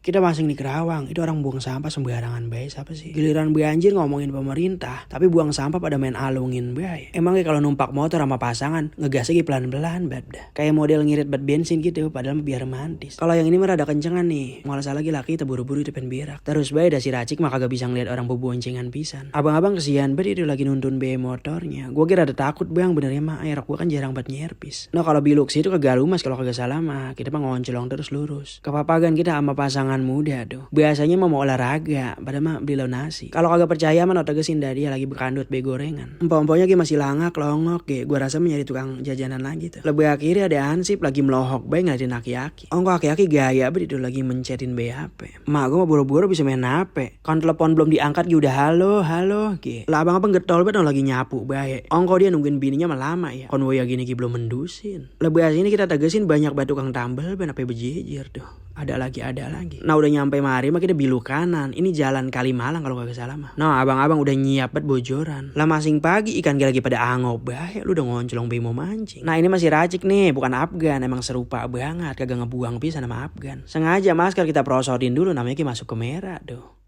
Kita masing di Kerawang, itu orang buang sampah sembarangan bae siapa sih? Giliran banjir ngomongin pemerintah, tapi buang sampah pada main alungin bae. Emang kalau numpak motor sama pasangan, ngegasnya pelan-pelan bad dah. Kayak model ngirit bat bensin gitu, padahal biar romantis. Kalau yang ini mah rada kencengan nih, malah lagi laki terburu-buru itu pengen berak. Terus bae dah si Racik mah kagak bisa ngeliat orang beboncengan pisan. Abang-abang kesian banget itu lagi nuntun bae motornya. Gua kira ada takut bang, benernya mah air gua kan jarang banget nyerpis. Nah kalau biluk sih itu kagak lumas kalau kagak salah mah, kita mah ngoncolong terus lurus. Kepapagan kita sama pasangan muda tuh. Biasanya mau olahraga, pada mah beli nasi. Kalau kagak percaya mah tegesin dah dia lagi berkandut be gorengan. Empom-empomnya masih langak longok ge. Gua rasa mencari tukang jajanan lagi tuh. Lebih akhirnya ada Hansip lagi melohok bae ngeliatin aki-aki. Ongko aki-aki gaya bet itu lagi mencetin be HP. Mak gua mah buru-buru bisa main HP. Kan telepon belum diangkat ge udah halo ge. Lah abang-abang getol bet lagi nyapu bae. Ongko dia nungguin bininya mah lama ya. Konvoy gini ki belum mendusin. Lebih asini kita tegesin banyak batu tukang tambal ben apa bejejir tuh. Ada lagi. Nah udah nyampe mari mah kita biluk kanan. Ini jalan Kalimalang kalau kagak salah mah. Nah abang-abang udah nyiap bet bojoran. Lah masing pagi ikan lagi pada angop bae. Lu udah ngoncolong be mau mancing. Nah ini masih Racik nih, bukan Afgan. Emang serupa banget, kagak ngebuang pisan sama Afgan. Sengaja masker kita prosotin dulu namanya ki masuk ke merah tuh.